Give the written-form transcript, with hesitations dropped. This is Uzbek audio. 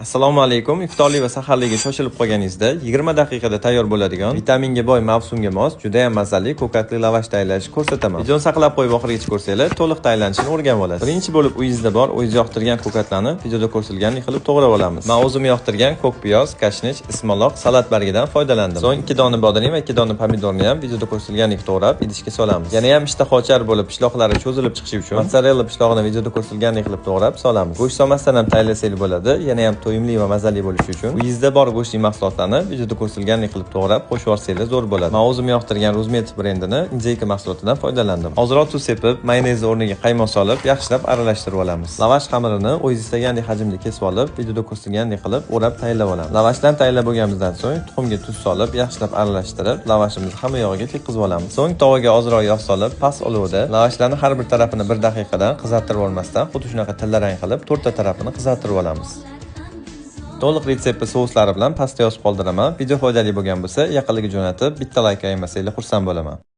Assalomu alaykum. Iftorlik va saharlikka shoshilib qolganingizda 20 daqiqada tayyor bo'ladigan, vitaminga boy, mavsumga mos, juda ham mazali ko'katli lavash tayyorlashni ko'rsataman. Videoni saqlab qo'yib, oxirigacha ko'rsanglar, to'liq tayyorlanishini o'rganib olasiz. Birinchi bo'lib uyingizda bor, o'zingiz yoqtirgan ko'katlarni videoda ko'rsatilgandek qilib to'g'rab olamiz. Men o'zim yoqtirgan ko'k piyoz, kashnich, ismaloq, salat bargidan foydalandim. So'ng 2 dona bodring va 2 dona pomidorni ham videoda ko'rsatilgandek to'g'rab, idishga solamiz. Yana ham ishtahochar bo'lib, pishloqlari cho'zilib chiqishi uchun mozzarella pishlog'ini videoda ko'rsatilgandek qilib to'g'rab solamiz. Go'sht solmasdan ham tayyorlasangiz bo'ladi. Yana ham to'yimli va mazali bo'lishi uchun uyingizda bor go'shtli mahsulotlarni videoda ko'rsatilgandek qilib to'g'rab qo'shib yuborsanglar, zo'r bo'ladi. Men o'zim yoqtirgan Ruzmetov brendini индейка mahsulotidan foydalandim. Ozroq tuz sepib, mayonez o'rniga qaymoq solib, yaxshilab aralashtirib olamiz. Lavash xamirini o'zingiz istagandek hajmda kesib olib, videoda ko'rsatilgandek qilib o'rab tayyorlab olamiz. Lavashdan tayyorlab bo'lganimizdan so'ng tuxumga tuz solib, yaxshilab aralashtirib, lavashimizni hamma yog'iga tekkizib olamiz. So'ng tovaga ozroq yog' solib, past olovda lavashlarni har bir tarafini bir daqiqadan qizartirib olmasdan, xuddi shunaqa tillarang qilib, to'rtta tarafini qizartirib olamiz. To'liq retseptni souslari bilan pastda yozib qoldiraman. Video foydali bo'lgan bo'lsa, yaqinlarga jo'natib, bitta layk ayamasanglar, xursand bo'laman.